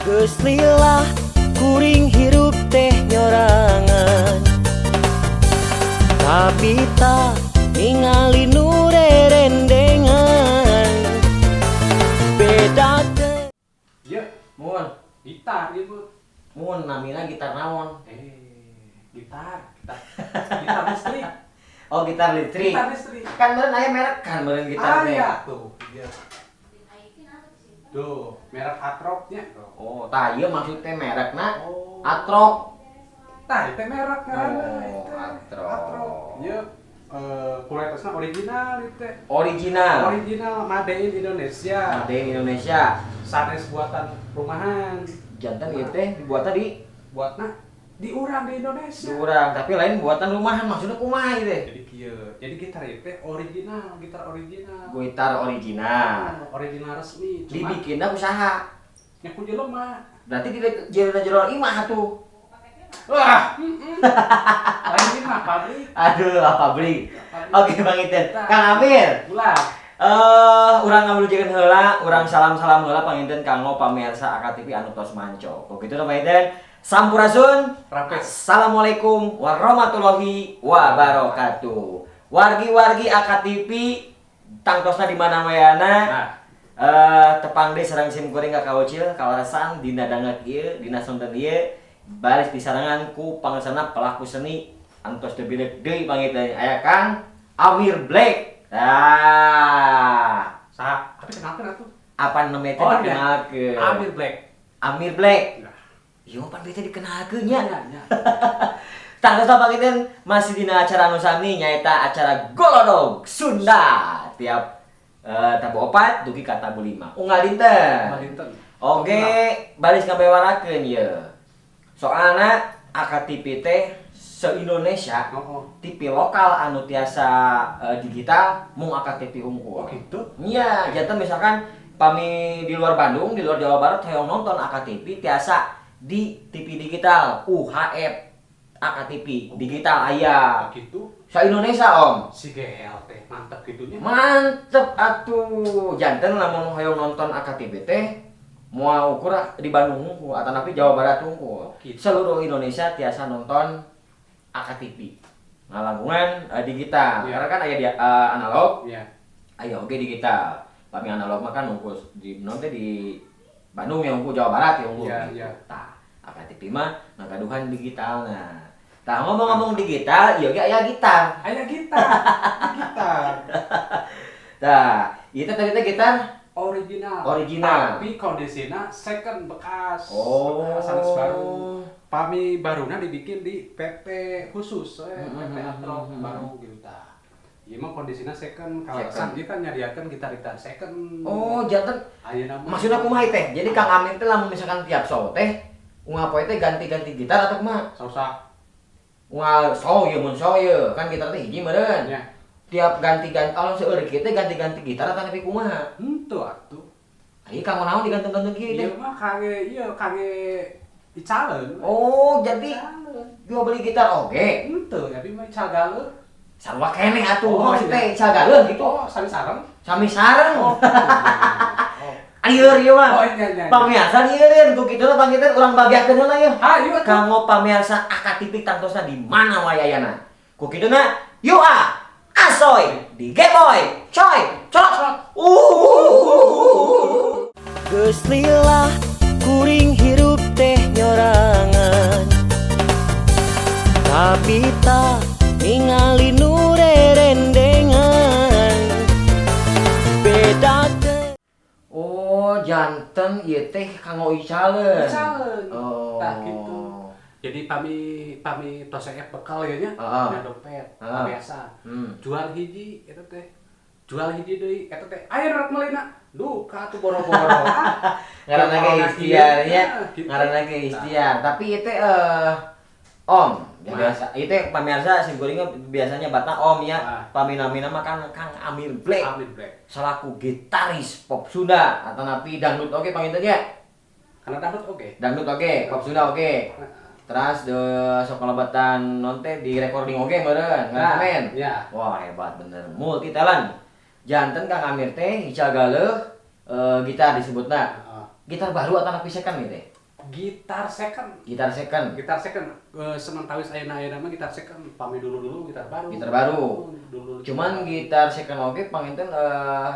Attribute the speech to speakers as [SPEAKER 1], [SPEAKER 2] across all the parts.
[SPEAKER 1] Geus lila kuring hirup teh nyorangan, tapi tak ningali nu rerendengan beda teh.
[SPEAKER 2] Iya,
[SPEAKER 3] Mun,
[SPEAKER 2] gitar ieu mah.
[SPEAKER 3] Mun namina gitar naon?
[SPEAKER 2] Gitar, gitar. Gitar listrik.
[SPEAKER 3] Oh, gitar listrik.
[SPEAKER 2] Gitar listrik.
[SPEAKER 3] Kan meureun aya merek kan meureun gitar teh.
[SPEAKER 2] Aya tuh, iya. Tuh, merek Atroknya tuh.
[SPEAKER 3] Oh, tah ieu maksud teh merekna
[SPEAKER 2] Oh.
[SPEAKER 3] Atrok.
[SPEAKER 2] Tah, itu merek ngaranna
[SPEAKER 3] Oh,
[SPEAKER 2] itu.
[SPEAKER 3] Atrok.
[SPEAKER 2] Atrok. Ieu kualitasna original itu teh.
[SPEAKER 3] Original.
[SPEAKER 2] Original made in Indonesia.
[SPEAKER 3] Made in Indonesia.
[SPEAKER 2] Sanes buatan rumahan.
[SPEAKER 3] Janten ieu teh dibuatna di
[SPEAKER 2] Buatna di urang di Indonesia.
[SPEAKER 3] Di urang, tapi lain buatan rumahan, maksudnya kumaha ieu teh?
[SPEAKER 2] Jadi kieu. Jadi gitar ieu teh original, gitar original.
[SPEAKER 3] Gitar original.
[SPEAKER 2] Nah, original resmi. Cuma
[SPEAKER 3] Dibikinna usaha.
[SPEAKER 2] Nya ku jelema.
[SPEAKER 3] Berarti di jero jero imah tuh.
[SPEAKER 2] Wah, lain imah, pabrik.
[SPEAKER 3] Aduh, apa beli?
[SPEAKER 2] Pabrik.
[SPEAKER 3] Oke, Bang Iten. Kang Amir.
[SPEAKER 2] Ulah.
[SPEAKER 3] Urang ngalulujekeun heula, urang salam-salam heula panginten kanggo pamirsa AKTV anu tos manco. Kok kitu Bang Iten. Sampurasun.
[SPEAKER 2] Rampes.
[SPEAKER 3] Assalamualaikum warahmatullahi wabarakatuh. Wargi-wargi AKTV tangtosna di mana wayana.
[SPEAKER 2] Nah,
[SPEAKER 3] Tepang deui sareng sim kuring ka Kaucil kawarasan dina danget ieu, dina sonten ieu baris disarengan ku pangesana pelaku seni antos teu bileuk deui panginten aya Kang Amir Black. Nah,
[SPEAKER 2] saha? Tapi kenalkeun atuh.
[SPEAKER 3] Apa namanya teh
[SPEAKER 2] Oh, iya.
[SPEAKER 3] dikenalkeun?
[SPEAKER 2] Amir Black.
[SPEAKER 3] Amir Black.
[SPEAKER 2] Nah.
[SPEAKER 3] Ieu mah pan beta dikenalkeun nya.
[SPEAKER 2] Nya, nya.
[SPEAKER 3] Tangtos panginten masih dina acara anu sami, nyaeta acara Golodog Sunda tiap tabu 4 dugi ka tabu 5 unggal dinten.
[SPEAKER 2] Unggal dinten.
[SPEAKER 3] Oke, baris ngabewarakeun ieu. Soalna AKTV teh se-Indonesia TV lokal anu tiasa digital mung AKTV hungkul.
[SPEAKER 2] Oh, gitu.
[SPEAKER 3] Iya, janten misalkan pami di luar Bandung, di luar Jawa Barat hoyong nonton AKTV tiasa di TV digital UHF AKTV digital aya.
[SPEAKER 2] Oh, gitu.
[SPEAKER 3] Sa-Indonesia, Om.
[SPEAKER 2] Si GL teh mantep gitunya.
[SPEAKER 3] Mantep atuh. Janten lamun hoyong nonton AKTV teh moal ukur di Bandung hungkul atanapi Jawa Barat hungkul.
[SPEAKER 2] Oh, gitu.
[SPEAKER 3] Seluruh Indonesia tiasa nonton AKTV. Ngalangkungan digital.
[SPEAKER 2] Iya.
[SPEAKER 3] Karena kan aya di analog,
[SPEAKER 2] Iya.
[SPEAKER 3] aya oge digital. Pami analog mah kan hungkul di non teh di Bandung ya hungkul, Jawa Barat ya hungkul.
[SPEAKER 2] Iya,
[SPEAKER 3] gitu.
[SPEAKER 2] iya.
[SPEAKER 3] Tah, AKTV mah ngagaduhan digitalna. Tah, ngomong-ngomong digital, ieu ge aya gitar.
[SPEAKER 2] Aya gitar. Gitar.
[SPEAKER 3] Tah, ieu teh tadi teh gitar
[SPEAKER 2] original.
[SPEAKER 3] Original.
[SPEAKER 2] Tapi kondisinya second, bekas.
[SPEAKER 3] Oh.
[SPEAKER 2] Bekas, sanes baru. Pami baruna dibikin di PT khusus, PT Atrok baru gitu tah. Ieu mah kondisinya second, kalau
[SPEAKER 3] Second.
[SPEAKER 2] dia kan nyadiakeun gitar-gitar second.
[SPEAKER 3] Oh, janten
[SPEAKER 2] Ayeuna mah.
[SPEAKER 3] Maksudna kumaha teh? Jadi Kang Amin teh lamun misalkan tiap show teh unggal poe teh ganti-ganti gitar atau kumaha?
[SPEAKER 2] Sausa.
[SPEAKER 3] Unggal show ieu, mun show ieu kan gitar teh hiji meureun.
[SPEAKER 2] Nya.
[SPEAKER 3] Tiap ganti-ganti alon seueur kieu teh ganti-ganti gitar atau nepi kumaha?
[SPEAKER 2] Henteu atuh.
[SPEAKER 3] Ieu kanggo naon digantung-gantung kieu teh?
[SPEAKER 2] Ieu mah kangge ieu, kangge icaleun.
[SPEAKER 3] Oh, jadi
[SPEAKER 2] Icaleun.
[SPEAKER 3] jual beli gitar oge.
[SPEAKER 2] Henteu, tapi mah ical galeuh.
[SPEAKER 3] Sarua keneh atuh,
[SPEAKER 2] Oh,
[SPEAKER 3] maksud
[SPEAKER 2] iya.
[SPEAKER 3] teh ical galeuh gitu.
[SPEAKER 2] Oh, sami sareng.
[SPEAKER 3] Sami sareng.
[SPEAKER 2] Oh. Oh.
[SPEAKER 3] Lieur ieu mah.
[SPEAKER 2] Oh, iya, iya, iya.
[SPEAKER 3] Pamirsa lieureun ku kitu teh panginten urang bagiakeun heula yeuh.
[SPEAKER 2] Hayu atuh.
[SPEAKER 3] Kanggo pamirsa AKTV tangtosna di mana wae ayana. Ku kituna yuk ah, asoy, di Geboy, coy, colot.
[SPEAKER 1] Geus lila kuring hirup teh nyorangan, tapi tak ningali nu rerendengan beda teh.
[SPEAKER 3] Oh, janten ieu teh kanggo icaleun.
[SPEAKER 2] Icaleun.
[SPEAKER 3] Oh.
[SPEAKER 2] Tah gitu. Jadi pami pami tos seep bekal ya nya,
[SPEAKER 3] Heeh.
[SPEAKER 2] nya dompet, biasa. Jual hiji eta teh. Jual hiji deui eta teh. Aya rek meulina. Duka atuh boro-boro. Ah.
[SPEAKER 3] Ngaranna ge
[SPEAKER 2] Corona
[SPEAKER 3] ikhtiar
[SPEAKER 2] kieu.
[SPEAKER 3] nya.
[SPEAKER 2] Nah, gitu.
[SPEAKER 3] Ngaranna ge ikhtiar. Tapi ieu teh Om, ya
[SPEAKER 2] Nah.
[SPEAKER 3] biasa. Ieu teh pamirsa sim kuring mah biasanya batna Om ya.
[SPEAKER 2] Ah.
[SPEAKER 3] Pamina-mina mah kan Kang Amir Black.
[SPEAKER 2] Amir Black.
[SPEAKER 3] Selaku gitaris pop Sunda atau napi dangdut oge panginten nya.
[SPEAKER 2] Karena dangdut oge.
[SPEAKER 3] Dangdut oge, pop Sunda oge. Terus de sok kalebatan non teh di recording oge meureun,
[SPEAKER 2] Nah,
[SPEAKER 3] ngamen.
[SPEAKER 2] ya.
[SPEAKER 3] Wah, hebat bener. Multi talent. Janten Kang Amir teh ical galeuh gitar disebutna.
[SPEAKER 2] Heeh.
[SPEAKER 3] Gitar baru atau napi second ieu teh?
[SPEAKER 2] Gitar second.
[SPEAKER 3] Gitar second.
[SPEAKER 2] Gitar second. Sementawis ayeuna-ayeuna mah gitar second, pami dulu-dulu gitar baru.
[SPEAKER 3] Gitar baru.
[SPEAKER 2] Dulu.
[SPEAKER 3] Cuman gitar second oge panginten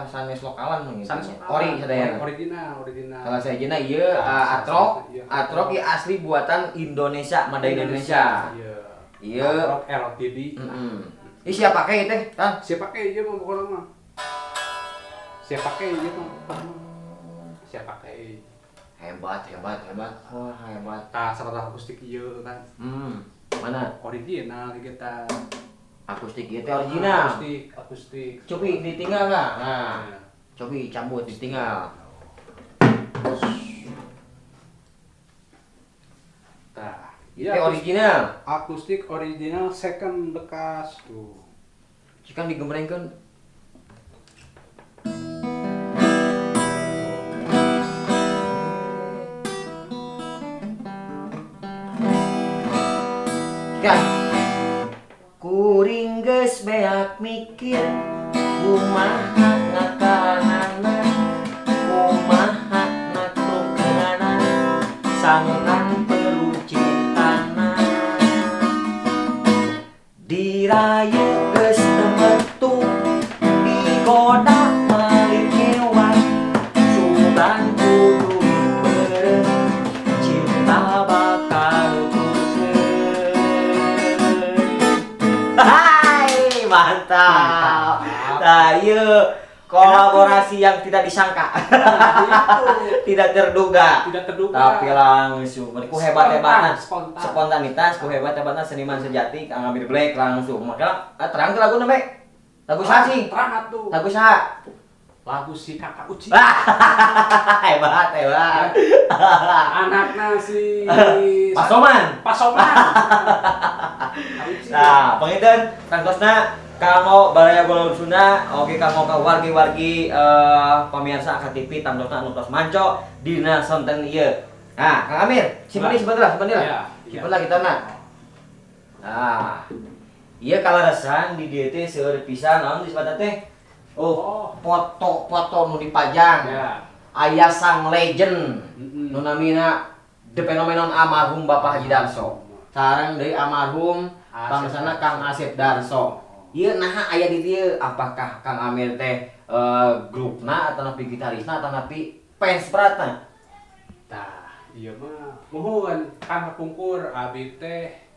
[SPEAKER 3] sanes lokalan gitu.
[SPEAKER 2] Sanes lokalan.
[SPEAKER 3] Ori sadayana.
[SPEAKER 2] Original, original.
[SPEAKER 3] Salah sahijina ieu
[SPEAKER 2] Nah,
[SPEAKER 3] Atrok,
[SPEAKER 2] iya.
[SPEAKER 3] Atrok ieu asli buatan Indonesia, made in Indonesia.
[SPEAKER 2] Iya.
[SPEAKER 3] Ieu.
[SPEAKER 2] Atrok LTD.
[SPEAKER 3] Heeh. Ih siap pake ieu teh, Kang?
[SPEAKER 2] Siap pake ieu mah pokona mah. Siap pake ieu mah. Siap pake.
[SPEAKER 3] Hebat, hebat, hebat. Wah, hebat.
[SPEAKER 2] Tah sarta akustik ieu kan.
[SPEAKER 3] Mana?
[SPEAKER 2] Original kita.
[SPEAKER 3] Akustik ieu teh original.
[SPEAKER 2] Akustik, akustik.
[SPEAKER 3] Cobi ditinggal enggak? Nah. Cobi cabut ditinggal.
[SPEAKER 2] Tah,
[SPEAKER 3] ieu teh original.
[SPEAKER 2] Akustik original second bekas tuh.
[SPEAKER 3] Cikan digembrengkeun. Cikan. Kuring geus beak mikir kumaha ngakanana, kumaha naklukeunana, sangkan perucitana. Dirayu geus temetu, digoda mali kewan, sugan kudu beureum, cinta bakal turkeun. Hai, mantap. Nah, ieu kolaborasi yang tidak disangka. Tidak terduga.
[SPEAKER 2] Tidak terduga.
[SPEAKER 3] Tapi langsung ku hebat-hebatna.
[SPEAKER 2] Spontan.
[SPEAKER 3] Spontanitas ku hebat-hebatna seniman sejati Kang Amir Black langsung. Maka terang teh laguna, Bek. Lagu saha sih?
[SPEAKER 2] Terang atuh.
[SPEAKER 3] Lagu saha?
[SPEAKER 2] Lagu si Kakak Uci.
[SPEAKER 3] Hebat, hebat.
[SPEAKER 2] Anakna si
[SPEAKER 3] Pasoman.
[SPEAKER 2] Pasoman.
[SPEAKER 3] Nah, panginten tangtosna kanggo baraya Golong Sunda, oge kanggo ka wargi-wargi pamirsa AKTV tangtosna anu tos manco dina sonten ieu. Nah, Kang Amir, simpen deui sebentar lah, simpen deui lah.
[SPEAKER 2] Iya,
[SPEAKER 3] Simpen lah gitarna. Nah, ieu kaleresan di dieu teh seueur pisan naon disebutna teh? Oh, foto-foto nu dipajang.
[SPEAKER 2] Ya.
[SPEAKER 3] Aya sang legend. Nu namina The Phenomenon almarhum Bapak Haji Darso. Sareng deui almarhum bangsana Kang Asep Darso. Ieu naha aya di dieu? Apakah Kang Amir teh grupna atau napi gitarisna atau napi fans beratna?
[SPEAKER 2] Tah, ieu mah muhun Kang kapungkur abi teh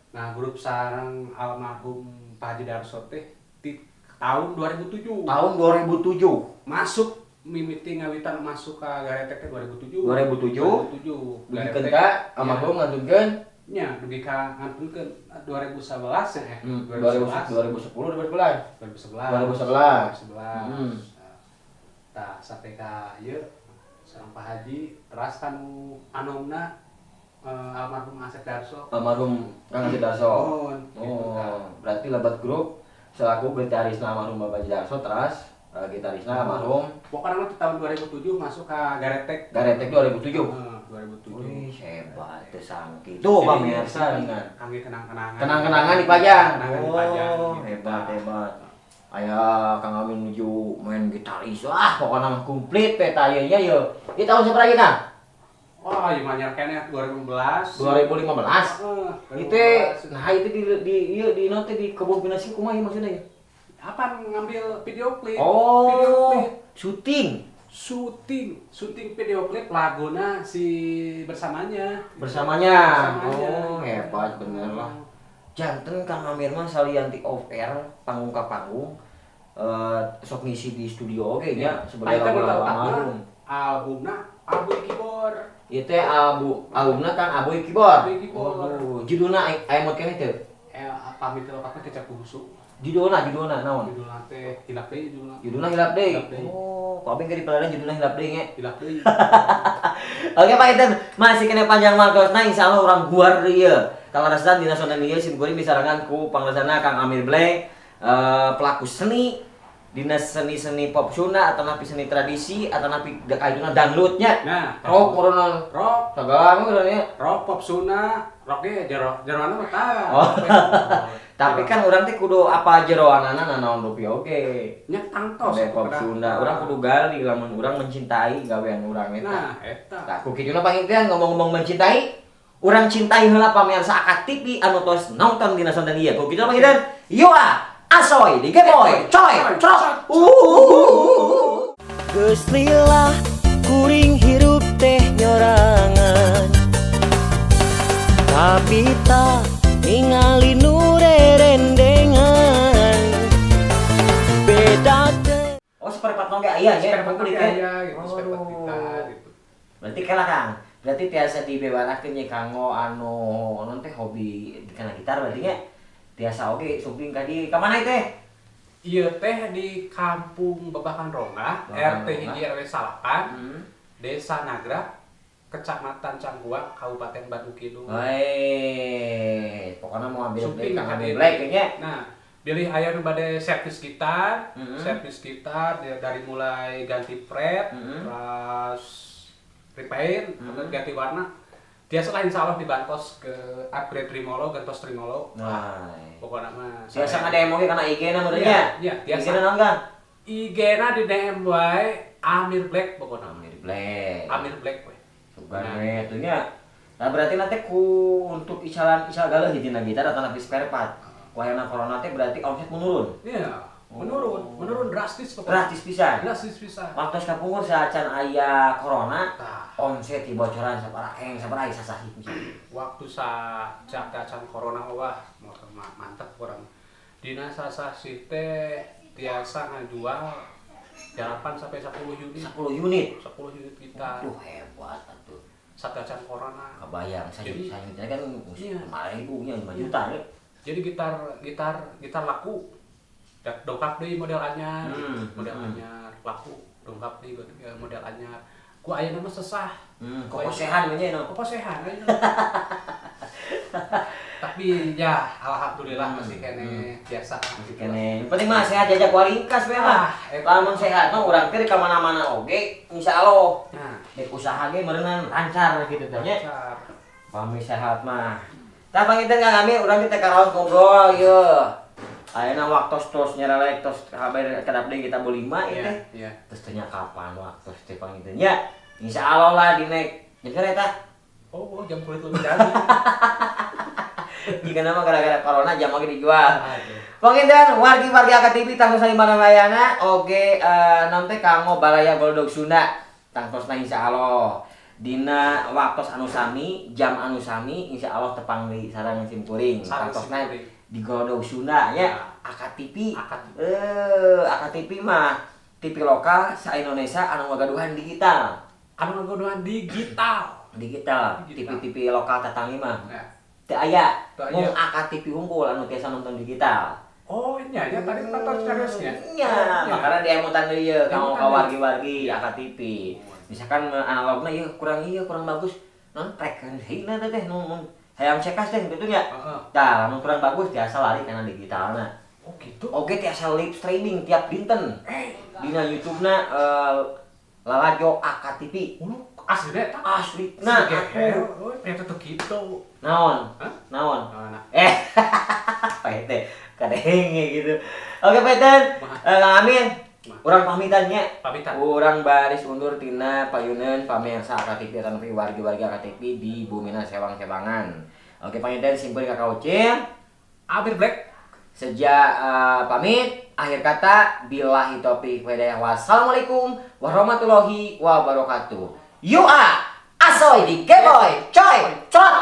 [SPEAKER 2] nah grup sareng almarhum Pak Haji Darso teh di tahun 2007.
[SPEAKER 3] Tahun 2007.
[SPEAKER 2] Masuk mimiti ngawitan masuk ka Garetek teh 2007.
[SPEAKER 3] 2007.
[SPEAKER 2] 2007.
[SPEAKER 3] Dugikeun ka almarhum ngantunkeun
[SPEAKER 2] nya dugi ka ngantunkeun 2011 ya.
[SPEAKER 3] 2010 2011.
[SPEAKER 2] 2011.
[SPEAKER 3] 2011.
[SPEAKER 2] Tah sampai ka ieu sareng Pak Haji teras kanu anomna almarhum Asep Darso.
[SPEAKER 3] Almarhum Kang Asep Darso.
[SPEAKER 2] Oh, gitu,
[SPEAKER 3] Oh, berarti lebat grup selaku gitarisna almarhum Bapak Haji Darso teras gitarisna almarhum.
[SPEAKER 2] Pokoknya mah tahun 2007 masuk ke Garetek.
[SPEAKER 3] Garetek 2007.
[SPEAKER 2] 2007.
[SPEAKER 3] Wih, hebat teh sangki. Tuh pamirsa dengan
[SPEAKER 2] kangge kenang-kenangan.
[SPEAKER 3] Kenang-kenangan dipajang.
[SPEAKER 2] Kenangan dipajang.
[SPEAKER 3] Oh,
[SPEAKER 2] Gitu.
[SPEAKER 3] hebat hebat. Aya Kang Amin menuju main gitaris. Wah, pokoknya mah komplit peta ieu nya yeuh. Ieu tahun sabaraha ieu, Kang?
[SPEAKER 2] Wah, ieu mah anyar keneh 2015.
[SPEAKER 3] 2015.
[SPEAKER 2] Heeh.
[SPEAKER 3] Ieu teh nah ieu teh di ieu di naon teh di kebun pinasi kumaha ieu maksudna ieu?
[SPEAKER 2] Apa ngambil video klip?
[SPEAKER 3] Oh,
[SPEAKER 2] Video klip.
[SPEAKER 3] syuting.
[SPEAKER 2] Syuting video klip laguna si bersamanya.
[SPEAKER 3] Bersamanya.
[SPEAKER 2] Bersamanya.
[SPEAKER 3] Oh, hebat bener lah. Janten Kang Amir mah salian ti off air, panggung ka panggung, sok ngisi di studio oge nya sebagai lagu-lagu almarhum.
[SPEAKER 2] Albumna Abuy Kibor.
[SPEAKER 3] Ieu teh albumna Kang Abuy Kibor.
[SPEAKER 2] Abuy Kibor.
[SPEAKER 3] Oh, judulna aya mod keneh teu?
[SPEAKER 2] Pamit teh kecap busu.
[SPEAKER 3] Judulna naon?
[SPEAKER 2] Judulna teh hilap deui judulna.
[SPEAKER 3] Judulna hilap deui.
[SPEAKER 2] Hilap deui.
[SPEAKER 3] Oh, ku abing ge dipelaren judulna hilap deui nya.
[SPEAKER 2] Hilap deui.
[SPEAKER 3] Oke Pak Iten, masih kena panjang waktosna insyaallah urang guar deui ieu. Kaleresan dina sonten ieu sim kuring disarangan ku pangresana Kang Amir Black, pelaku seni dina seni-seni pop Sunda atau napi seni tradisi atau napi kaituna dangdutnya.
[SPEAKER 2] Nah,
[SPEAKER 3] Rock meureunna.
[SPEAKER 2] rock,
[SPEAKER 3] Sagala mah nya.
[SPEAKER 2] Rock pop Sunda, rock ge jero jeroana mah tara.
[SPEAKER 3] Oh. Tapi kan urang teh kudu apa jeroanana nanaon rupi oge.
[SPEAKER 2] Nya tangtos.
[SPEAKER 3] Band pop Sunda, urang kudu gali lamun urang mencintai gawean urang eta.
[SPEAKER 2] Nah, eta.
[SPEAKER 3] Tah ku kituna panginten ngomong-ngomong mencintai, urang cintai heula pamirsa Aka TV anu tos nonton dina sonten ieu. Ku kituna panginten, yo ah, asoy di Geboy, coy, crok.
[SPEAKER 1] Geus lila kuring hirup teh nyorangan, tapi tak ningali nu rerendengan beda teh.
[SPEAKER 3] Oh, seperempat oge aya nya,
[SPEAKER 2] Spare part
[SPEAKER 3] pungkul
[SPEAKER 2] oge
[SPEAKER 3] teh.
[SPEAKER 2] Aya gitu, spare part
[SPEAKER 3] Aduh.
[SPEAKER 2] gitar gitu.
[SPEAKER 3] Berarti kela Kang. Berarti tiasa dibewarakeun nya kanggo anu naon teh hobi kana gitar berarti nya. Tiasa oge sumping ka dieu. Ka mana teh?
[SPEAKER 2] Ieu teh di Kampung Babakan Rongah,
[SPEAKER 3] Babakan
[SPEAKER 2] RT
[SPEAKER 3] Rongah.
[SPEAKER 2] 1 RW 9, Desa Nagrak, Kecamatan Cangkuang, Kabupaten Bandung Kidul.
[SPEAKER 3] Weh, pokoknya mau ambil
[SPEAKER 2] Sumping
[SPEAKER 3] beli
[SPEAKER 2] ka
[SPEAKER 3] ambil
[SPEAKER 2] dieu.
[SPEAKER 3] black nya.
[SPEAKER 2] Nah, bilih aya nu bade servis gitar, servis gitar dari mulai ganti fret, terus repaint, atau ganti warna. Tiasa lah insya Allah dibantos ke upgrade tremolo, gantos tremolo.
[SPEAKER 3] Nah.
[SPEAKER 2] Pokoknya mah.
[SPEAKER 3] Tiasa nge-DM oge kana IG-na meureun nya.
[SPEAKER 2] Iya, iya, tiasa.
[SPEAKER 3] IG-na naon Kang?
[SPEAKER 2] IG-na di DM wae Amir Black pokoknya.
[SPEAKER 3] Amir Black.
[SPEAKER 2] Amir Black we.
[SPEAKER 3] Sugan we atuh nya. Nah, berarti nanti ku untuk icalan ical galeuh dina gitar atau napi spare part. Ku ayana corona teh berarti omset menurun.
[SPEAKER 2] Iya, menurun, menurun drastis pokoknya.
[SPEAKER 3] Drastis pisan.
[SPEAKER 2] Drastis pisan.
[SPEAKER 3] Waktu kapungkur saacan aya corona,
[SPEAKER 2] Tah.
[SPEAKER 3] Omset dibocoran sabaraha sabaraha sasahih pisan.
[SPEAKER 2] Waktu sa acan corona mah, wah mantep urang. Dina sasasih teh tiasa ngajual 8 sampai 10 unit.
[SPEAKER 3] 10 unit.
[SPEAKER 2] 10 unit gitar.
[SPEAKER 3] Aduh, hebat atuh.
[SPEAKER 2] Saacan corona.
[SPEAKER 3] Kebayang saya
[SPEAKER 2] Jadi-
[SPEAKER 3] saya kan
[SPEAKER 2] Iya.
[SPEAKER 3] 5.000 nya 5 juta ya.
[SPEAKER 2] Jadi gitar gitar gitar laku. Dongkap deui model anyar, model anyar laku, dongkap deui model anyar. Ku ayeuna mah sesah.
[SPEAKER 3] Kokosehan we nya no.
[SPEAKER 2] Kokosehan ayeuna. Tapi ya alhamdulillah masih keneh biasa
[SPEAKER 3] Masih
[SPEAKER 2] gitu.
[SPEAKER 3] keneh. Yang penting mah sehat jajak waringkas we mah.
[SPEAKER 2] Ah, eta.
[SPEAKER 3] Lamun sehat mah urang teh ka mana-mana oge insyaallah.
[SPEAKER 2] Nah,
[SPEAKER 3] Dek usaha ge meureunnan lancar gitu teh nya.
[SPEAKER 2] lancar.
[SPEAKER 3] Pami sehat mah. Tah panginten Kang Amir urang teh karaos ngobrol ieu. Ayeuna waktos tos nyerelek tos kabar kedap deui kita bolima ieu
[SPEAKER 2] Iya,
[SPEAKER 3] teh.
[SPEAKER 2] iya.
[SPEAKER 3] Terus tanya kapan waktos teh panginten nya. Insyaallah lah dina jam berapa eta?
[SPEAKER 2] Oh, jam kulit lebih dari.
[SPEAKER 3] Jika nama gara-gara corona jam oge dijual.
[SPEAKER 2] Aduh.
[SPEAKER 3] Panginten wargi-wargi AKTV tangtos di mana oge naon teh kanggo baraya Goldog Sunda tangtosna insyaallah dina waktos anu sami jam anu sami insyaallah tepang deui sareng sim kuring
[SPEAKER 2] Sareng
[SPEAKER 3] tangtosna
[SPEAKER 2] sim kuring.
[SPEAKER 3] di Goldog Sunda nya
[SPEAKER 2] Ya.
[SPEAKER 3] AKTV.
[SPEAKER 2] AKTV.
[SPEAKER 3] AKTV mah TV lokal sa Indonesia anu ngagaduhan digital.
[SPEAKER 2] Anu ngagaduhan digital.
[SPEAKER 3] Digital,
[SPEAKER 2] Digital.
[SPEAKER 3] TV-TV lokal tatangi mah
[SPEAKER 2] Nah.
[SPEAKER 3] teu aya.
[SPEAKER 2] Teu aya.
[SPEAKER 3] Mung AKTV unggul anu tiasa nonton digital.
[SPEAKER 2] Oh, ini aja tadi kantor seriusnya.
[SPEAKER 3] Iya, makanya diemutan deui ieu kanggo
[SPEAKER 2] Diemutan
[SPEAKER 3] ka
[SPEAKER 2] deui.
[SPEAKER 3] wargi-wargi AKTV. Misalkan analogna ieu kurang bagus, non frekuensina teh teh nu hayang cekas teh kitu nya.
[SPEAKER 2] Heeh.
[SPEAKER 3] Tah, lamun kurang bagus tiasa lari kana digitalna.
[SPEAKER 2] Oh, gitu.
[SPEAKER 3] Oge tiasa live streaming tiap dinten.
[SPEAKER 2] Eh,
[SPEAKER 3] Dina YouTube-na Lalajo AKTV.
[SPEAKER 2] ulu asli deh eta.
[SPEAKER 3] Asli. Nah,
[SPEAKER 2] Nah,
[SPEAKER 3] aku
[SPEAKER 2] oh, ternyata tuh gitu.
[SPEAKER 3] naon?
[SPEAKER 2] Hah?
[SPEAKER 3] Naon?
[SPEAKER 2] Nah,
[SPEAKER 3] Pak teh kadenge gitu. Oke, Pak Ten. Kang Amin. Urang pamitannya.
[SPEAKER 2] Pamitan.
[SPEAKER 3] Urang baris undur tina payuneun pamirsa AKTV atau nepi wargi-wargi AKTV di Bumina Sewang-Sewangan. Oke, panginten simpul Kakak Ucil.
[SPEAKER 2] Amir Black.
[SPEAKER 3] Sejak pamit, akhir kata billahi taufik hidayah. Wassalamualaikum warahmatullahi wabarakatuh. You are asoy di Geboy, coy, cot.